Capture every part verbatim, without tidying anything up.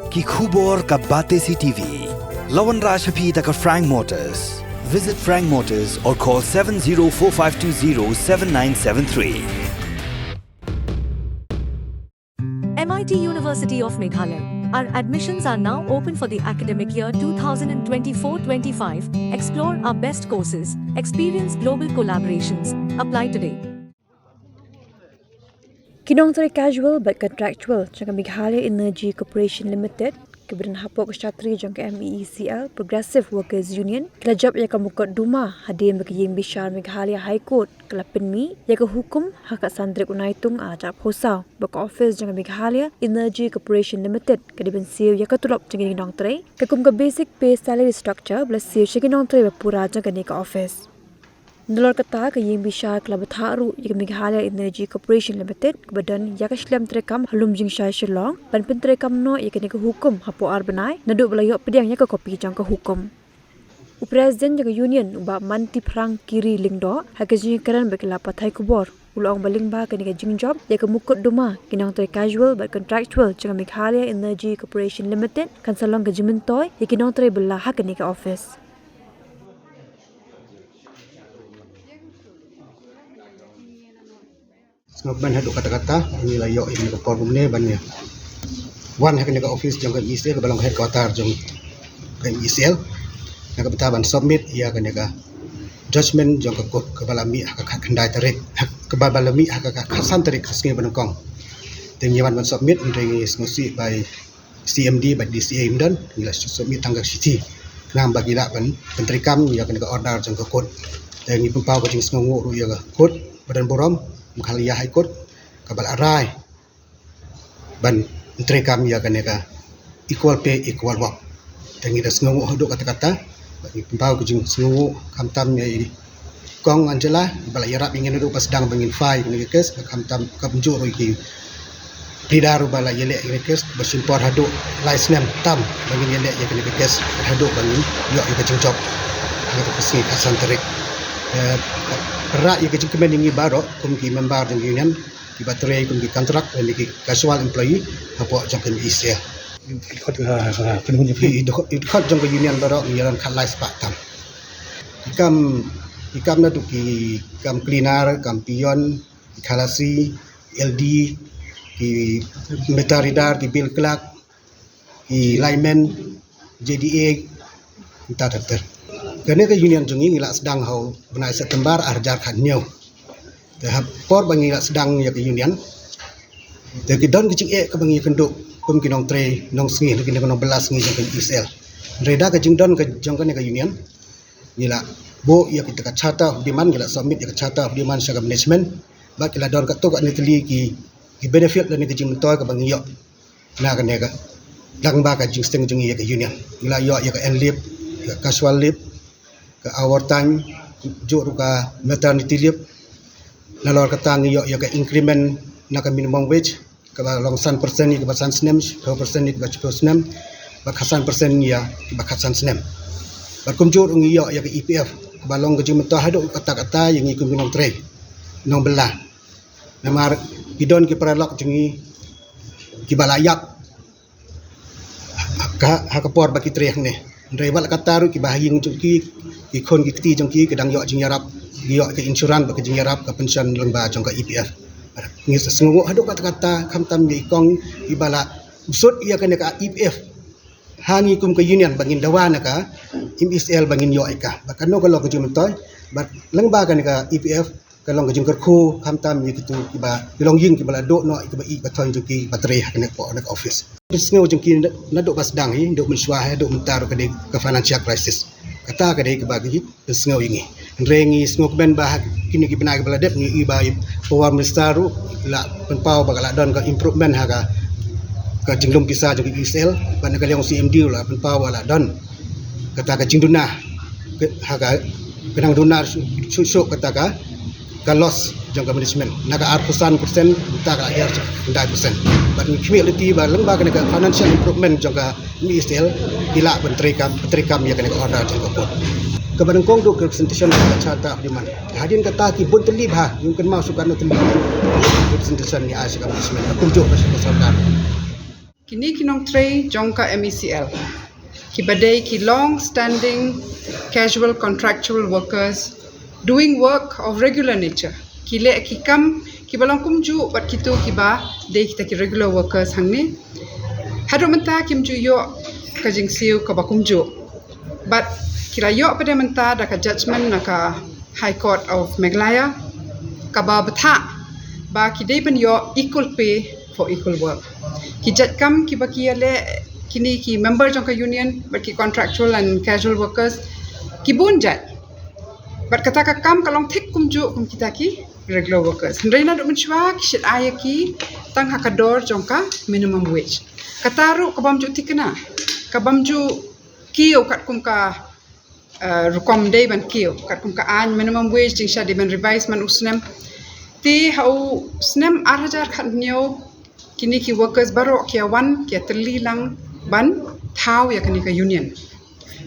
Ki khubor ka Batesi TV. La wanrah sha phi da ka Frank Motors. Visit Frank Motors or call seven zero four five two zero seven nine seven three. M I T University of Meghalaya. Our admissions are now open for the academic year two thousand twenty-four twenty-five. Explore our best courses, experience global collaborations. Apply today. Ki nongtrei casual bad contractual jong ka Meghalaya Energy Corporation Limited, kiba don hapoh ka shatri jong ka M E E C L, Progressive Workers Union, ki la jop ïa ka mukotduma hadien ba ka ïing bishar Meghalaya High Court ka la pynmih ïa ka hukum ha ka khatsan tarik u Naitung arhajar arphew saw ba ka office jong ka Meghalaya Energy Corporation Limited ka dei ban siew ïa ka tulop jong ki nongtrei, ka kum ka basic pay salary structure ba la siew sha ki nongtrei ba pura jong kane ka office. Nalor kata, ka ïing bishar ka la bthah ruh ïa ka Meghalaya Energy Corporation Limited kaba don ïa ka shlem treikam ha Lumjingshai, Shillong, ban pyntreikam noh ïa kane ka hukum hapoh ar bnai naduh ba la ïoh pdiang ïa ka kopi jong ka hukum. U President jong ka Union, u Bah Mantiphrang Kiri Lyngdoh, ha ka jingïakren bad ki lad pathai khubor, u la ong ba lyngba kane ka jingjop ïa ka mukotduma ki nongtrei casual bad contractual jong ka Meghalaya Energy Corporation Limited, kan sa long ka jingmyntoi ïa ki nongtrei bylla ha kane ka office. Sngewbha haduh katta katta, ngi la ïoh ïa kane ka por kumne ban ïa wan ha kane ka office jong ka M E E C L, kaba long headquarter jong ka M E E C L, na ka bynta ban submit ïa kane ka judgment jong ka court kaba la mih ha ka khatkhyndai tarik, ha, kaba, ba la mih ha ka khatsan tarik ka sngi ba nyngkong. Te ngi wan ban submit, hynrei ngi sngewsih ba i C M D bad D C A ym don, ngi la submit tang ka shithi khnang ba ki lah ban pyntreikam ïa kane ka order jong ka court. Te ngi pynpaw ka jingsngewnguh ruh ïa ka court ba don burom, Meghalaya High Court, kaba la rai ban pyntreikam ïa kane ka equal pay, equal work. Te ngi da sngewnguh haduh katta katta, bad ngi pynpaw ka jingsngewnguh khamtam ïa i Kong Angela, ba la ïarap ïa ngi naduh ba sdang ba ngin file ïa kane ka case, bad khamtam kumjuh ruh ïa ki pleader ba la ïaleh ïa kane ka case, ba shim por haduh lai snem tam ba ngin ïaleh ïa kane ka case, haduh ba ngin ïoh ïa ka jingjop ha kata ka sngi khatsan tarik. Eh, rah ïa ka jingkmen ïa ngi baroh kum ki member jong ka union, kiba trei kum ki contract lane ki casual employee hapoh jong ka M E E C L. Ki dkhot, ah, ah, kynhun jong ki. Ki dkhot, ki dkhot jong ka union baroh ngi ïalam khatlai spah tam. Ki kam, ki kam naduh ki kam cleaner, kam peon, ki khalasi, L D, ki meter reader, ki bill clerk, ki lineman, J D A, mynta ter ter. Kane ka union jong ngi ngi la sdang ha u bnai September arhajar khathynñiew. Te ha por ba ngi la sdang ïa ka union, te ki don ki jingeh kaba ngi ïakynduh kum ki nongtrei nongsngi, ki nongbylla sngi jong ka M E E C L. Hynrei da ka jingdon ka jong kane ka union, ngi la buh ïa kita ka charter of demand, ngi la submit ïa ka charter of demand sha ka management, bad ki la don katto katne tylli ki, ki benefit lane ka jingmyntoi kaba ngi ïoh na kane ka, lyngba ka jingsteng jong ngi ïa ka union. Ngi la ïoh ïa ka annual leave, ïa ka casual leave, ka overtime, kumjuh ruh ka maternity leave. Nalor kata ngi ïoh ïa ka increment na ka minimum wage, kaba long san percent ïa kiba san snem, shiphew percent ïa kiba shiphew snem, bad khatsan percent ïa kiba khatsan snem. Bad kumjuh ruh ngi ïoh ïa ka E P F, kaba long ka jingmyntoi haduh katta katta ïa ngi kum ki nongtrei nongbylla. Namar ki don ki paralok jong ngi kiba la ïap ha ka, ha ka por ba ki trei hangne. Hynrei wat la katta ruh kiba ha ïing jong ki, ki khun ki kti jong ki, ki dang ïoh jingïarap, ki ïoh ka insurance bad ka jingïarap ka pension lyngba jong ka E P F. Ngi sngewnguh haduh katta katta khamtam ïa i kong iba la bsut ïa kane ka E P F ha ngi kum ka union ba ngin dawa na ka M E E C L ba ngin ïoh ïa ka. Bad kano ka long ka jingmyntoi, bad lyngba kane ka E P F ka long ka jingkyrkhu khamtam ïa kito kiba, ki longïing kiba la duh noh ïa kiba ïeit ba thoiñ jong ki ba trei ha kane ka office. Pynsngew jong ki naduh ba sdang hi, naduh mynshuwa hi, naduh mynta ruh ka dei ka financial crisis. Kata ka dei kaba ki pynsngew ïa ngi. Hynrei ngi sngewkmen ba ha kine ki bnai kiba la dep ngi ïohi ba i Power Minister ruh la pynpaw ba ka la don ka improvement ha ka, ka jinglum pisa jong ka M E E C L, bad na ka liang C M D ruh la pynpaw ba la don kata ka jingduna, ka, ha ka, ka nang duna shuh shuh kata ka, ka loss jong ka management. Na ka arphew san percent, mynta ka la hiar sha khyndai percent. Bad ngi khmih lynti ba lyngba kane ka financial improvement jong ka M E E C L, ki lah ban treikam, treikam ïa kane ka order jong ka court. Kaba nyngkong duh ka presentation ka charter of demand. Hadien kata ki bun tylli bha, ngim kynmaw shuh katno tylli ki presentation ngi ai sha ka management, kumjuh ka sha ka sorkar. Kine ki nongtrei jong ka M E C L, kiba dei ki long standing casual contractual workers doing work of regular nature, ki leh ki kam kiba long kumjuh bad kito kiba dei kita ki regular workers hangne. Haduh mynta kim ju ïoh ka jingsiew kaba kumjuh, bad ki la ïoh pat mynta da ka judgment na ka High Court of Meghalaya kaba bthah ba ki dei ban ïoh equal pay for equal work. Ki jait kam kiba ki ïaleh kine ki member jong ka union bad ki contractual and casual workers ki bun jait, bad kata ka kam ka long thik kumjuh kum kita ki regular workers. Hynrei naduh mynshuwa ki shait ai ïa ki tang ha ka dor jong ka minimum wage. Kata ruh ka bym ju thikna, ka bym ju kiew katkum ka uh, rukom dei ban kiew katkum ka aiñ minimum wage, jingshisha dei ban revise man u snem. Te ha u snem ar hajar khathynñiew kine ki workers baroh ki ïa wan ki ïa tylli lang ban thaw ïa kane ka union.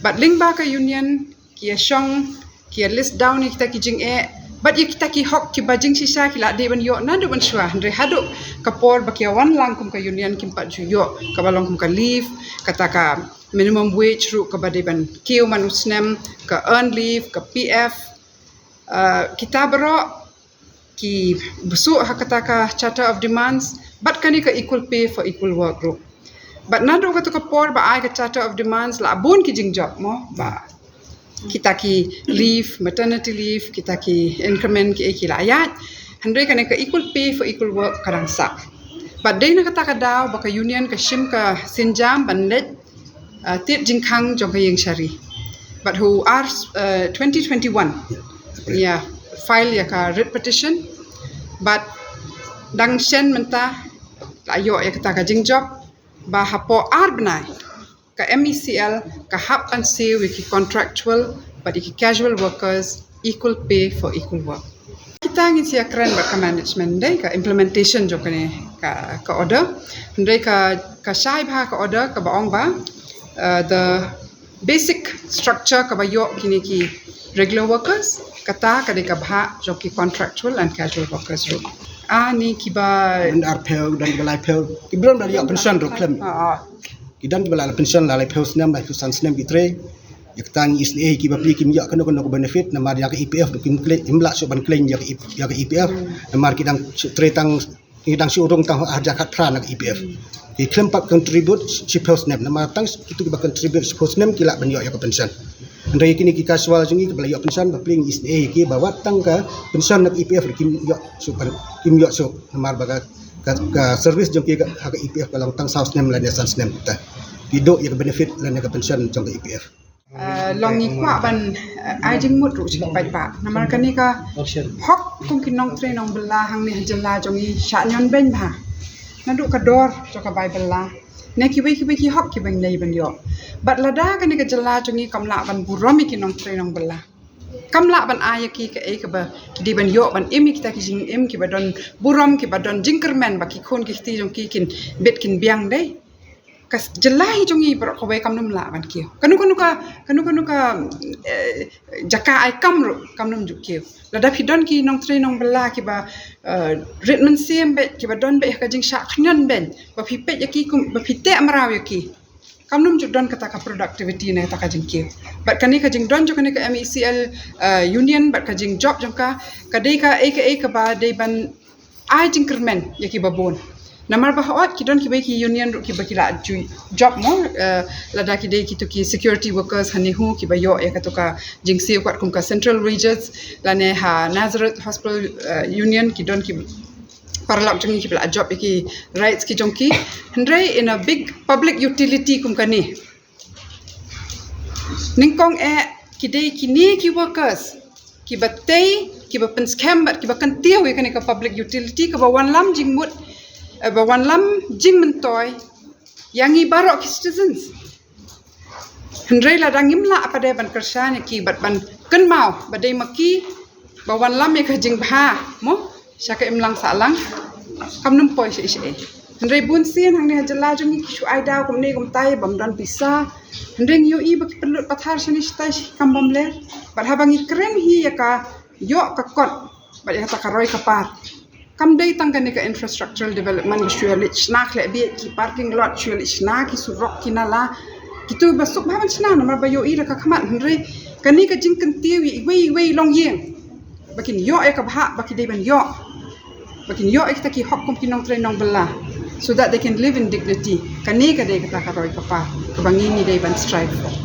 Bad lyngba ka union ki ïa shong, ki ïa list down ïa kita ki jingeh bad ïa kita ki hok kiba jingshisha ki la dei ban ïoh naduh mynshuwa. Hynrei haduh ka por ba ki ïa wan lang kum ka union kim pat ju ïoh kaba long kum ka leave, kata ka minimum wage ruh kaba dei ban kiew man u snem, ka earned leave, ka P F, uh, kita baroh ki bsut ha kata ka Charter of Demands bad kane ka equal pay for equal work ruh. Bad naduh kata ka por ba ai ka Charter of Demands la bun ki jingjop mo, ba kita ki leave, maternity leave, kita ki increment ki, ki la ïaid. Hynrei kane ka equal pay for equal work ka dang sah. Bad dei na kata ka daw ba ka union ka shim ka sienjam ban leit uh, tied jingkhang jong ka ïing shari. Bad ha u ar, uh, twenty twenty-one, ïa file ïa ka writ petition. Bad dang shen mynta la ïoh ïa kata ka jingjop ba hapoh ar bnai ka M E C L ka hap ban siew ïa ki contractual bad ïa ki casual workers equal pay for equal work. Kita ngin sa ïakren bad ka management, dei ka implementation jong kane ka, ka order. Hynrei ka, ka shai bha ka order kaba ong ba, uh, the basic structure kaba ïoh kine ki regular workers, kata ka dei ka bhah jong ki contractual and casual workers ruh. Ani kiba, don arphew, don kiba laiphew, ki briew ba la ïoh pension ruh khlem. Ah, ah. Ki don kiba la pension la laiphew snem, laiphew san snem ki trei. Ïa kata ngi isynei ïa ki ba phi kim ïoh kano kano ka benefit, namar ïa ka E P F ruh kim claim, kim lah shuh ban claim ïa ka E-, ïa ka E P F. Hmm. Namar ki dang shu trei tang, ki dang shu rung tang ha hajar khatphra na ka E P F. Hmm. Ki khlem pat contribute shiphew snem, namar tang kito kiba contribute shiphew snem ki lah ban ïoh ïa ka pension. Hynrei kine ki casual jong ngi kiba la ïoh pension, ba phi ngi isynei ïa ki ba wat tang ka pension na ka E P F ruh kim ïoh shuh ban, kim ïoh shuh, namar ba ka, ka, ka service jong ki ha ka E P F ka long tang saw snem lane san snem te. Ki duh ïa ka benefit lane ka pension jong ka E P F. Uh, long ngi kwah ban, uh, ai jingmut ruh sha ki paidbah. Namar kane ka hok kum ki nongtrei nongbylla hangne ha jylla jong ngi shah ñion beiñ bha. Naduh ka dor jong ka bai bylla ne kiwei kiwei ki hok kiba ngi dei ban ïoh. Bad lada kane ka jylla jong ngi kam lah ban burom ïa ki nongtrei nongbylla, kam lah ban ai ïa ki kaei kaba ki dei ban ïoh ban im ïa kita ki jingim kiba don burom, kiba don jingkyrmen ba ki khun ki kti jong ki kin bit kin biang, dei. Ka jylla hi jong ngi baroh kawei kam nym lah ban kiew. Kano kano ka, kano kano ka, eh, jaka ai kam ruh kam nym ju kiew. Lada phi don ki nongtrei nongbylla kiba, eh, rit mynsiem beit, kiba don beit ha ka jingshah khñiot beit, ba phi peit ïa ki kum, ba phi teh mraw ïa ki, kam nym ju don kata ka productivity ne kata ka jingkiew. Bad kane ka jingdon jong kane ka M E C L, eh, union bad ka jingjop jong ka, ka dei kaei kaei kaba dei ban ai jingkyrmen ïa kiba bun. Namar ba hooid ki don kiwei ki union ruh kiba ki la ju jop mo, eh, lada ki dei kito ki security workers ha NEHU kiba ïoh ïa kato ka jingsiew katkum ka central wages, lane ha Nazareth Hospital, eh, Union ki don ki paralok jong ngi kiba la jop ïa ki rights ki jong ki. Hynrei in a big public utility kum kane, nyngkong eh ki dei kine ki workers kiba tei, kiba pynskhem bad kiba kyntiew ïa kane ka public utility kaba wanlam jingmut, eh, ba wanlam jingmyntoi ïa ngi baroh ki citizens. Hynrei lada ngim lah pat de ban kyrshan ïa ki bad ban kynmaw ba dei ma ki ba wanlam ïa ka jingbha mo sha ka imlang sahlang, kam nym poi shaei shaei. Hynrei bun sien hangne ha jylla jong ngi ki shu ai daw kumne kumtai bym don pisa. Hynrei ngi ïohi ba ki pynlut pathar shane shatai shi kam bym ler. Bad haba ngi kren hi ïa ka ïoh ka kot bad ïa kata ka roi ka par, Kam dei tang kane ka infrastructural development ba shu ïa leit shna khleh bieit ki parking lot, shu ïa leit shna ki surok ki nala. Kitu ba suk bha ban shna namar ba ïohi da ka khmat, hynrei kane ka jingkyntiew ïa iwei iwei i longïing ba kin ïoh ïa ka bhah ba ki dei ban ïoh, ba kin ïoh ïa kita ki hok kum ki nongtrei nongbylla, so that they can live in dignity. Kane ka dei kata ka roi ka par kaba ngi ngi dei ban strive for.